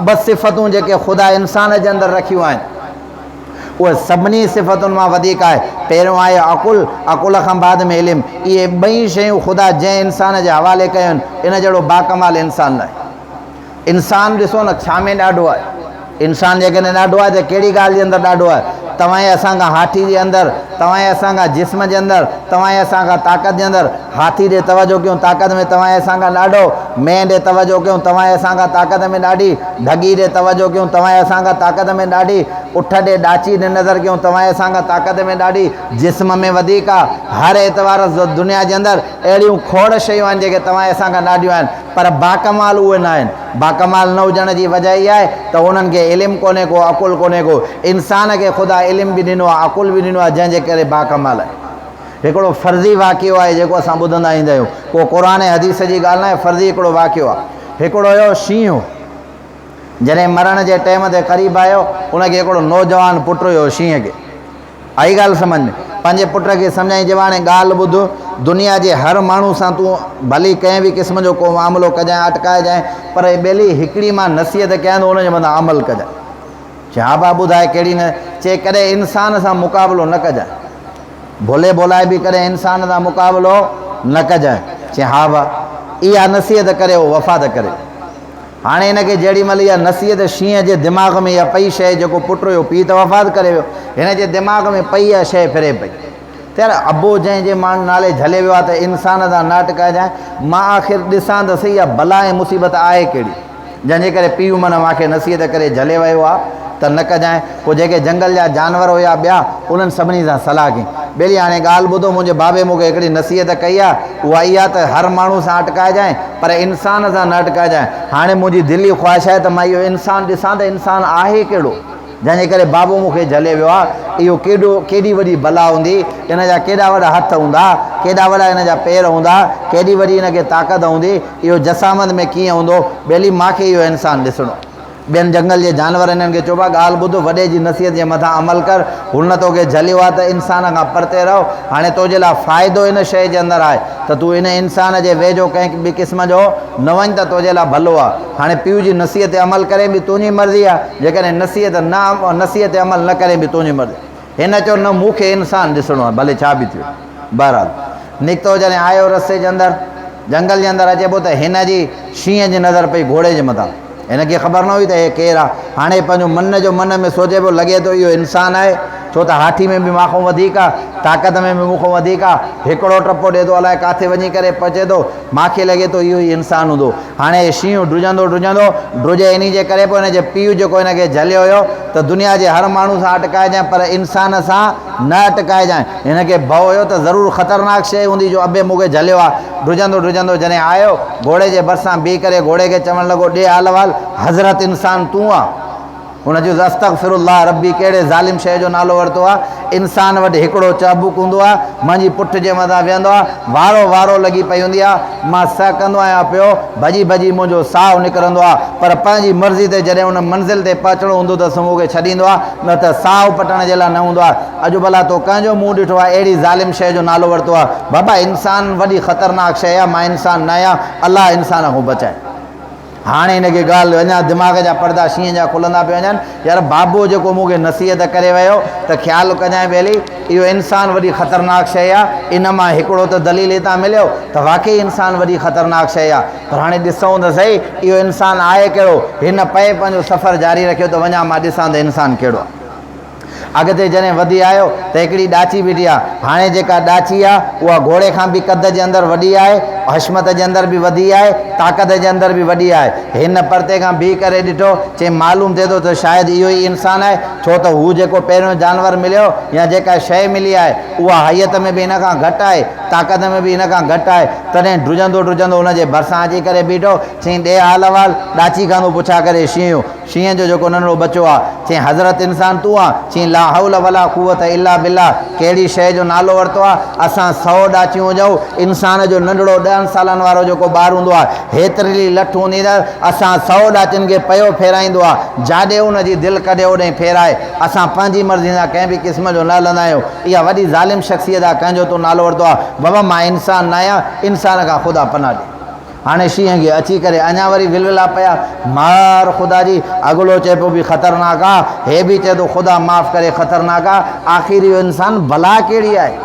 ٻه صفتون جيڪي خدا انسان جي اندر رکيون آهن، اهي سڀني صفتن مان وڌيڪ آهي. پهريون آهي عقل، عقل کان بعد ۾ علم. اهي ٻئي شيون خدا جنهن انسان جي حوالي ڪيون آهن، ان جهڙو باڪمال انسان ناهي. انسان ڏسو نه ڇا ۾ ڏاڍو آهي. انسان جيڪڏهن ڏاڍو آهي ته ڪهڙي ڳالهه جي اندر ڏاڍو آهي؟ توهان ۽ اسان کان هاٿي جي اندر، توهان ۽ اسان کان جسم جي اندر، توهان ۽ اسان کان طاقت جي اندر. هاٿي ڏي توجه ڪيون طاقت ۾ توهان ۽ اسان کان ڏاڍو، مينهن ڏي توجه ڪيون توهان ۽ اسان کان طاقت ۾ ڏاڍي، ڍڳي ڏي توجه ڪيون توهان ۽ اسان کان طاقت ۾ ڏاڍي، اٺ ڏي ڏاچي ڏي نظر ڪيون توهان ۽ اسان کان طاقت ۾ ڏاڍي، جسم ۾ وڌيڪ آ. هر اعتبار سان دنيا جي اندر اهڙيون کوڙ شيون آهن جيڪي توهان ۽ اسان کان ڏاڍيون آهن. پر باڪمال اهي نه آهن. باڪمال نه هجڻ جي وجه اها آهي ته انهن کي علم ڪونهي ڪو، عقل ڪونهي ڪو. انسان کي خدا علم به ڏنو آهي، عقل به ڏنو آهي، جنهن جي ڪري باڪمال آهي. هڪڙو فرضي واقعو آهي جيڪو اسان ٻڌندا ايندا آهيون. ڪو قرآن ۽ حديث جي ڳالهه ناهي، فرضي هڪڙو واقعو آهي. هڪڙو هيو شينهن. جڏهن مرڻ جي ٽيم تي قريب آيو، ان کي هڪڙو نوجوان پٽ هيو شينهن کي. آئي ڳالهه سمجهه ۾؟ پنهنجي پٽ کي سمجهائين چيو هاڻي ڳالهه ٻڌ، دنيا جي هر ماڻهو سان تون ڀلي ڪنهن به قسم جو ڪو معاملو ڪجانء اٽڪائجانء پر ٻيلي هڪڙي مان نصيحت ڪيان ٿو ان جي مٿان عمل ڪجانء. چي ها با ٻڌاء ڪهڙي نه؟ چي ڪڏهن انسان سان مقابلو نه ڪجانء. ڀولي ڀولائي به ڪڏهن انسان سان مقابلو نه ڪجانء. چي ها با. اها نصيحت ڪري هو وفات ڪري ويو. هاڻي هن کي جهڙي مهل اها نصيحت شينهن جي دماغ ۾ اها پئي شيء جيڪو پٽ هيو پيء ته وفات ڪري ويو هن جي دماغ ۾ پئي اها شيء ڦري پئي ته يار ابو جنهن جي مان نالي جهلي ويو آهي ته انسان سان نه اٽڪائجانء مان آخر ڏسان ته سهي اها بلا ۽ مصيبت آهي ڪهڙي جنهن جي ڪري پيء من مان کي نصيحت ڪري جهلي ويو آهي ته نه ڪجانء. پوء جيڪي جنگل جا جانور هيا ٻيا، انهن سڀني سان صلاح ڪئي. ٻيلي هاڻي ڳالهه ٻڌو، منهنجي بابي مون کي هڪڙي نصيحت ڪئي آهي، اها اها ته هر ماڻهو سان اٽڪائجانء، پر انسان سان نه اٽڪائجانء. هاڻي منهنجي دلي خواهش آهي ته مان اهو انسان ڏسان ته انسان آهي ڪهڙو، جنهن جي ڪري بابو مون کي جهلي ويو آهي. اهو ڪيڏو، ڪيڏي وڏي بلا هوندي، ان جا ڪيڏا وڏا هٿ هوندا، ڪيڏا وڏا ان جا پير هوندا، ڪيڏي وڏي ان کي طاقت هوندي، اهو جسامت ۾ ڪيئن هوندو، ٻيلي مان کي اهو انسان ڏسڻو آهي. ٻين جنگل جي جانورن هنن کي چيو، ڀاء ڳالهه ٻڌ، وڏي جي نصيحت جي مٿان عمل ڪر، هن توکي جهليو آهي ته انسان کان پرتي رهه، هاڻي تو جي لاء فائدو ان شيء جي اندر آهي ته تون ان انسان جي ويجهو ڪنهن به قسم جو نه وڃ ته تو جي لاء ڀلو آهي. هاڻي پيء جي نصيحت تي عمل ڪرين به تنهنجي مرضي آهي، جيڪڏهن نصيحت نه نصيحت تي عمل نه ڪرين به تنهنجي مرضي. هن چيو، نه مون کي انسان ڏسڻو آهي، ڀلي ڇا به ٿئي. بهرحال نڪتو جڏهن آيو رستي جي اندر جنگل جي اندر اچي پيو ته هن جي شينهن جي نظر پئي گهوڙي جي مٿان. هن کي خبر نه هئي ته هي ڪير آ. هاڻي پنهنجو من جو من ۾ سوچي پيو، لڳي ٿو اهو انسان آهي، ڇو ته هاٿي ۾ به مان کان وڌيڪ آ، طاقت ۾ به مون کان وڌيڪ آ، هڪڙو ٽپو ڏئي ٿو الائي ڪاٿي وڃي ڪري پهچي ٿو، مان کي لڳي ٿو اهو ئي انسان هوندو. هاڻي هي شينهن ڊڄندو ڊڄندو، ڊڄي انهي جي ڪري پيو هن جي پيء جيڪو هن کي جهليو هيو ته دنيا جي هر ماڻهو سان اٽڪائجانء پر انسان سان نه اٽڪائجانء. هن کي ڀؤ هيو ته ضرور خطرناڪ شيء هوندي جو ابي مون کي جهليو آ. ڊڄندو ڊڄندو جڏهن آيو، گهوڙي جي ڀرسان بيهي ڪري گهوڙي کي چوڻ لڳو، ڏي حال احوال، حضرت انسان تون آن؟ هن چيس، استغفر الله ربي ڪهڙي ظالم شيء جو نالو ورتو آ، انسان وٽ هڪڙو چابڪ هوندو آ، منهنجي پٺ جي مٿان ويهندو آ، وارو وارو لڳي پئي هوندي آ، مان سهڪندو آهيان پيو، ڀڄي ڀڄي منهنجو ساهه نڪرندو آ، پر پنهنجي مرضي تي جڏهن ان منزل تي پهچڻو هوندو اٿس مون کي ڇڏيندو آ، نه ته ساهه پٽڻ جي لاء نه هوندو آ. اڄ ڀلا تو ڪنهن جو منهن ڏٺو آهي، اهڙي ظالم شيء جو نالو ورتو آهي. بابا انسان وڏي خطرناڪ شيء آهي، مان انسان نه آهيان، الله انسان کان بچائي. هاڻي هن کي ڳالهه اڃا دماغ جا پردا شينهن جا کلندا پيا وڃن، يار بابو جيڪو مون کي نصيحت ڪري ويو ته خيال ڪجانء ٻيلي، اهو انسان وڏي خطرناڪ شيء آهي، ان مان هڪڙو ته دليل هتان مليو ته واقعي انسان وڏي خطرناڪ شيء آهي، پر هاڻي ڏسون ته سهي اهو انسان آهي ڪهڙو؟ هن پئي پنهنجو سفر جاري رکيو ته وڃان مان ڏسان ته انسان ڪهڙو آهي. اڳتي جڏهن وڌي آيو ته هڪڙي ڏاچي بيٺي آ. هاڻي جيڪا ڏاچي آ، اها گهوڙي کان به قد جي اندر وڏي آهي، حشمت جي اندر به وڌي آهي، طاقت جي اندر به وڏي آهي. هن پرتي کان بيهي ڪري ڏٺو، چيائين معلوم ٿئي ٿو ته شايد اهو ئي انسان آهي، ڇو ته هو جيڪو پهريون جانور مليو يا جيڪا شيء ملي آهي، اها هيئت ۾ به هن کان گهٽ آهي، طاقت ۾ به هن کان گهٽ آهي. تڏهن ڊڄندو ڊڄندو هن جي ڀرسان اچي ڪري بيٺو، چيائين ڏي حال احوال، ڏاچي کان ٿو پڇا ڪري شينهن. شينهن جو جيڪو ننڍڙو ٻچو آ. چيائين، حضرت انسان تون آن؟ چيائين، لا حول ولا قوت الا بالله، ڪهڙي شيء جو نالو ورتو آ، اسان سئو ڏاچيون هجئون، انسان جو ننڍڙو ڏهن سالن وارو جيڪو ٻار هوندو آ، هيتري لٺ هوندي اٿس، اسان سئو ڏاچين کي پيو ڦيرائيندو آ، جاڏي ان جي دل ڪڍي اوڏهين ڦيرائي، اسان پنهنجي مرضي سان ڪنهن به قسم جو نه هلندا آهيون، اها وڏي ظالم شخصيت آ، ڪنهن جو تو نالو ورتو آ، بابا مان انسان ناهيان، انسان کان خدا پناهه ڏي. هاڻي شينهن کي اچي ڪري اڃا وري ولولا پيا، مار خدا جي، اڳلو چئي پيو به خطرناڪ آ، هي به چئي ٿو خدا معاف ڪري خطرناڪ آ، آخر اهو انسان بلا ڪهڙي آهي؟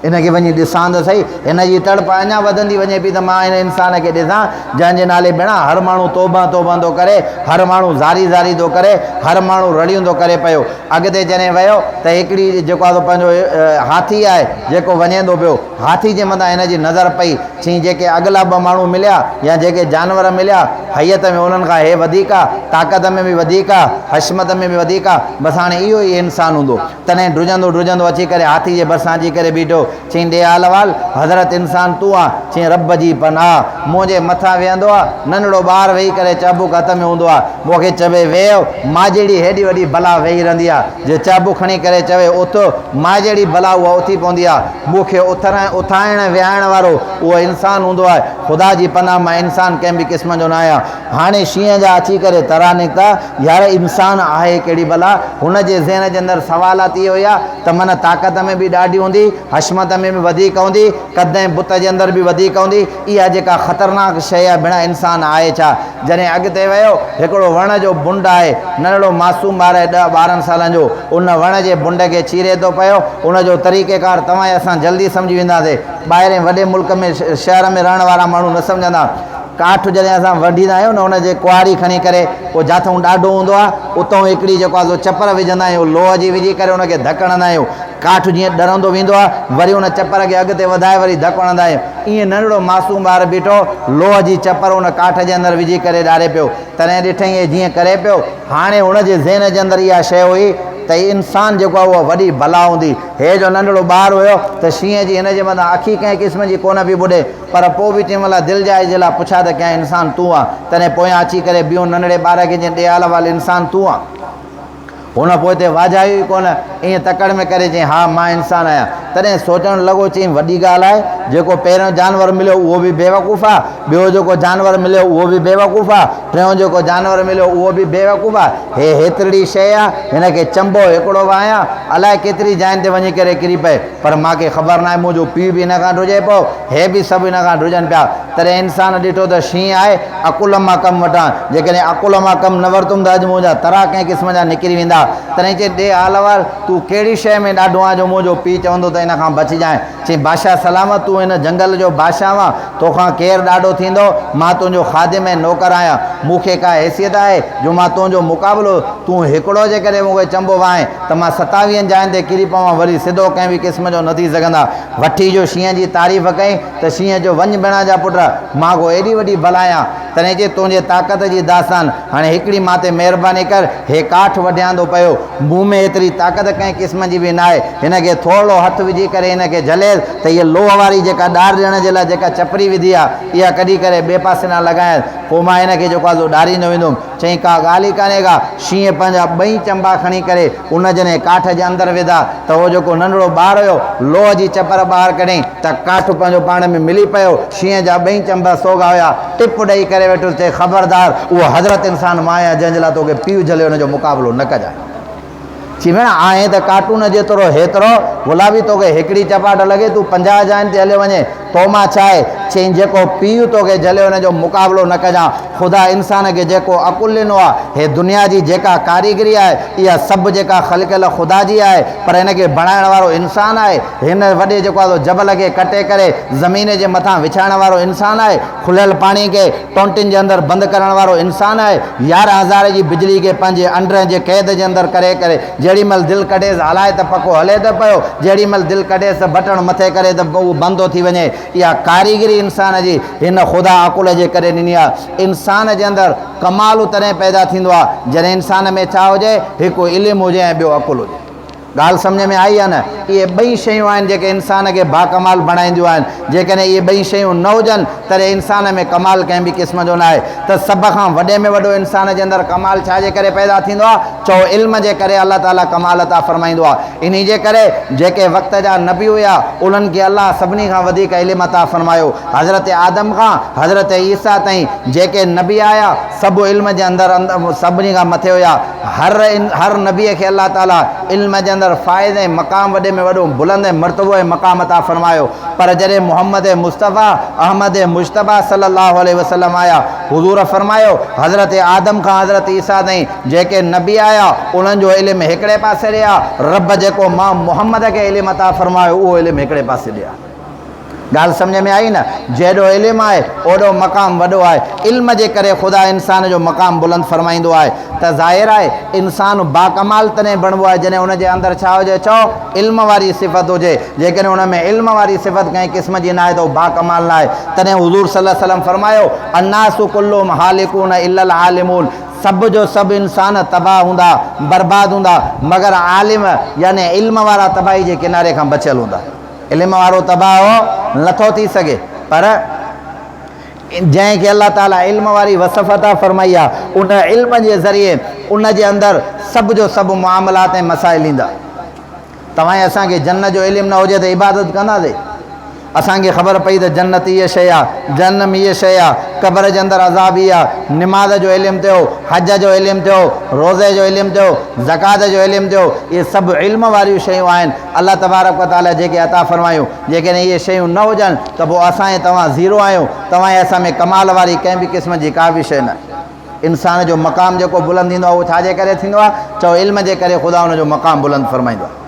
ان کي وڃي ڏسان ته سهي. هن جي تڙپ اڃا وڌندي وڃي پئي ته مان هن انسان کي ڏسان، جنهن جي نالي بنا هر ماڻهو توبهه توبهه ٿو ڪري، هر ماڻهو زاري زاري ٿو ڪري، هر ماڻهو رڙيون ٿو ڪري پيو. اڳتي جڏهن ويو ته هڪڙي جيڪو آهي سو پنهنجو هاٿي آهي، جيڪو وڃي ٿو پيو. هاٿي جي مٿان هن جي نظر پئي. چيائين، جيڪي اڳلا ٻه ماڻهو مليا يا جيڪي جانور مليا، هيئت ۾ انهن کان هي وڌيڪ آ، طاقت ۾ به وڌيڪ آ، حشمت ۾ به وڌيڪ آ، بس هاڻي اهو ئي انسان هوندو. تڏهن ڊڄندو ڊڄندو اچي ڪري هاٿي جي ڀرسان اچي ڪري بيٺو. چيائين، ڏي حال احوال، حضرت انسان تون آن؟ چيائين، رب جي پناهه، منهنجي مٿان ويهندو آ، ننڍڙو ٻار ويهي ڪري چابڪ هٿ ۾ هوندو آ، مون کي چوي ويهه، مان جهڙي هيڏي وڏي بلا ويهي رهندي آ، جي چابڪ کڻي ڪري چوي اٿ، مان جهڙي بلا اها اٿي پوندي آ، مون کي اٿائڻ ۽ ويهائڻ وارو اهو انسان هوندو آهي، خدا جي پناهه مان انسان ڪنهن به قسم جو نه آهيان. هاڻي شينهن جا اچي ڪري ترا نڪتا، يار انسان آهي ڪهڙي بلا؟ هن جي ذهن جي اندر سوالات اهي هيا ته من طاقت ۾ به ڏاڍي هوندي، حشمت ۾ به وڌيڪ هوندي، قد ۽ بت جي اندر به وڌيڪ هوندي، اها جيڪا خطرناڪ شيء آهي ڀيڻا انسان آهي ڇا؟ جڏهن اڳتي ويو، هڪڙو وڻ جو بنڊ آهي، ننڍڙو معصوم ٻار آهي ڏهه ٻارهن سالن جو، ان وڻ جي بنڊ کي چيري ٿو پيو، ان جو طريقيڪار توهان ۽ اسان جلدي سمجهي وينداسين، ٻاهرين وڏي ملڪ ۾ شهر ۾ رهڻ وارا ماڻهو نه سمجهندا. ڪاٺ جڏهن اسان وڍيندا آهيون نه ان جي ڪهاڙي کڻي ڪري پوء جاٿئون ڏاڍو هوندو آهي اتئون هڪڙي جيڪو آهي سو چپر وجهندا آهيون لوهه جي وجهي ڪري ان کي ڌڪ هڻندا آهيون ڪاٺ جيئن ڏرندو ويندو آهي وري ان چپر کي اڳتي وڌائي وري ڌڪ هڻندا آهيون ائين ننڍڙو معصوم ٻار بيٺو لوهه جي چپر ان ڪاٺ جي اندر وجهي ڪري ڏاري پيو تڏهن ڏٺئين اهي جيئن ڪري پيو هاڻي هن جي ذهن جي اندر اها شيء هئي ته هي انسان جيڪو آهي اها وڏي بلا هوندي هي جو ننڍڙو ٻار هيو ته شينهن جي هن جي مٿان اک ئي ڪنهن قسم جي ڪونه پئي ٻڏي پر پوء به چيم ڀلا دل جاء جي لاء پڇا ته ڪيان انسان تون آن؟ تڏهن پويان اچي ڪري بيهون ننڍڙي ٻار کي چيائين ڏي حال احوال انسان تون آن؟ هن پوئتي واجهايو ئي ڪونه، ائين تڪڙ ۾ ڪري چيائين ها مان انسان آهيان. تڏهن سوچڻ لڳو چيائين وڏي ڳالهه آهي، جيڪو پهريون جانور مليو اهو به بيوقوف آ، ٻيو جيڪو جانور مليو اهو به بيوقوف آ، ٽيون جيڪو جانور مليو اهو به بيوقوف آ، هي هيترڙي شيء آ، هن کي چنبو هڪڙو وهايان، الائي ڪيتري جاين تي وڃي ڪري ڪري پئي. پر مان کي خبر ناهي منهنجو پيء به هن کان ڊڄي پيو، هي به سڀ هن کان ڊڄن پيا. تڏهن انسان ڏٺو ته شينهن آهي، عقل مان ڪم وٺان، جيڪڏهن عقل مان ڪم نه ورتم ته اڄ منهنجا ترا ڪنهن قسم جا نڪري ويندا. تڏهن چيس، ڏي حال احوال، تون ڪهڙي شيء ۾ ڏاڍو آهين جو منهنجو پيء چوندو ته ان کان بچجانء. چيائين، بادشاهه سلامت، تون هن جهنگل جو بادشاهه آهين، توکان ڪير ڏاڍو ٿيندو؟ مان تنهنجو خادم ۽ نوڪر آهيان، مون کي ڪا حيثيت آهي جو مان تنهنجو مقابلو، تون هڪڙو جيڪڏهن مون کي چنبو وهائين ته مان ستاويهن جاين تي ڪري پوان وري سڌو ڪنهن به قسم جو نه ٿي سگهندا. وٺي جو شينهن جي تعريف ڪئين ته شينهن چيو، وڃ ڀيڻا جا پٽ، مان ڪو ايڏي وڏي بلا آهيان؟ تڏهن چيس، تنهنجي طاقت جي داستان، هاڻي هڪڙي مان تي مهرباني ڪر، هي ڪاٺ وڍيان ٿو پيو، مون ۾ ايتري طاقت ڪنهن قسم جي به ناهي، هن کي ٿورڙو هٿ وجهي ڪري هن کي جهليس ته هيء لوهه واري جيڪا ڏار ڏيڻ جي لاء جيڪا چپري وڌي آهي، اها ڪڍي ڪري ٻئي پاسي ڏانهن لڳايانس، پوء مان هن کي جيڪو آهي سو ڏاريندو ويندم. چيائين، ڪا ڳالهه ئي ڪانهي ڪا. شينهن پنهنجا ٻئي چنبا کڻي ڪري ان جڏهن ڪاٺ جي اندر وڌا ته هو جيڪو ننڍڙو ٻار هيو، لوهه جي چپر ٻاهر ڪڍيائين ته ڪاٺ پنهنجو پاڻ ۾ ملي پيو. شينهن جا ٻئي چنبا سوگها هيا. ٽپ ڏئي ڪري ويٺس، چيائين، خبردار، اهو حضرت انسان مان آهيان، جنهن جي لاء توکي پيء جهلي ان جو مقابلو نه ڪجانء. چي ڀيڻ آهين ته ڪارٽون جيترو هيترو گلابي توکي هڪڙي چپاٽ لڳي تون 50 جاين تي هليو وڃين تو مان ڇا آهي؟ چيائين جيڪو پيء توکي جهليو ان جو مقابلو نه ڪجان خدا انسان کي جيڪو عقل ڏنو آهي هي دنيا جي جيڪا ڪاريگري آهي اها سڀ جيڪا خلقيل خدا جي آهي پر هن کي بڻائڻ وارو انسان آهي هن وڏي جيڪو آهي سو جبل کي ڪٽي ڪري زمين جي مٿان وڇائڻ وارو انسان آهي کليل پاڻي کي ٽونٽين جي اندر بند ڪرڻ وارو انسان آهي، 11 هزار جي بجلي کي پنهنجي انڊر جي قيد جي اندر ڪري ڪري جهڙي مهل دل ڪڍيس هلائي ته پکو هلي ته پيو، جهڙي مهل دل ڪڍيس ته بٽڻ مٿي ڪري ته اهو بند ٿو ٿي وڃي. اها ڪاريگري انسان جي هن خدا عقل جي ڪري ڏني آهي. انسان جي اندر ڪمال تڏهن پيدا ٿيندو آهي جڏهن انسان ۾ ڇا هجي، هڪ علم هجي ۽ ٻيو عقل هجي. ڳالهه سمجهه ۾ آئي يا نه؟ اهي ٻئي شيون آهن جيڪي انسان کي باڪمال بڻائينديون آهن. جيڪڏهن اهي ٻئي شيون نه هجن تڏهن انسان ۾ ڪمال ڪنهن به قسم جو ناهي. ته سڀ کان وڏي ۾ وڏو انسان جي اندر ڪمال ڇا جي ڪري پيدا ٿيندو آهي؟ چئو علم جي ڪري الله تعاليٰ ڪمال عطا فرمائيندو آهي. انهي جي ڪري جيڪي وقت جا نبي هيا انهن کي الله سڀني کان وڌيڪ علم عطا فرمايو. حضرت آدم کان حضرت عيسيٰ تائين جيڪي نبي آيا سڀ علم جي اندر سڀني کان مٿي هيا. هر هر نبيء کي الله تعاليٰ علم جي اندر فائز ۽ مقام وڏي ۾ وڏو بلند ۽ مرتبو ۽ مقام عطا فرمايو پر جڏهن محمد مصطفيٰ احمد مجتبيٰ صلّي الله عليه وسلّم آيا حضور فرمايو حضرت آدم کان حضرت عيسيٰ تائين جيڪي نبي آيا انهن جو علم هڪڙي پاسي ڏي آ رب جيڪو مان محمد کي علم عطا فرمايو اهو علم هڪڙي پاسي ڏي آ. ڳالهه سمجهه ۾ آئي نه؟ جيڏو علم آهي، اوڏو مقام وڏو آهي. علم جي ڪري خدا انسان جو مقام بلند فرمائيندو آهي ته ظاهر آهي انسان باڪمال تڏهن بڻبو آهي جڏهن ان جي اندر ڇا هجي؟ چئو علم واري صفت هجي. جيڪڏهن ان ۾ علم واري صفت ڪنهن قسم جي ناهي ته هو باڪمال ناهي. تڏهن حضور صلي الله عليه وسلم فرمايو، الناس ڪلهم هالڪون الا العالمون سڀ جو سڀ انسان تباهه هوندا، برباد هوندا، مگر عالم يعني علم وارا تباهي جي ڪناري کان بچيل هوندا. علم وارو تباهه نٿو ٿي سگهي پر جنهن کي الله تعاليٰ علم واري وصف عطا فرمائي آهي ان علم جي ذريعي ان جي اندر سڀ جو سڀ معاملات ۽ مسائل ايندا. توهان ۽ اسان کي جنت جو علم نه هجي ته عبادت ڪنداسين؟ اسان کي خبر پئي ته جنت هيء شيء آهي، جهنم هيء شيء آهي، قبر جي اندر عذاب هي آهي، نماز جو علم ٿيو، حج جو علم ٿيو، روزي جو علم ٿيو، زڪوات جو علم ٿيو، اهي سڀ علم واريون شيون آهن. الله تبارڪ و تعاليٰ جيڪي عطا فرمايون، جيڪڏهن اهي شيون نه هجن ته پوء اسان ۽ توهان زيرو آهيون، توهان ۽ اسان ۾ ڪمال واري ڪنهن به قسم جي ڪا به شيء نه آهي. انسان جو مقام جيڪو بلند ٿيندو آهي اهو ڇا جي ڪري ٿيندو آهي؟ چئو علم جي ڪري خدا ان جو مقام بلند فرمائيندو آهي.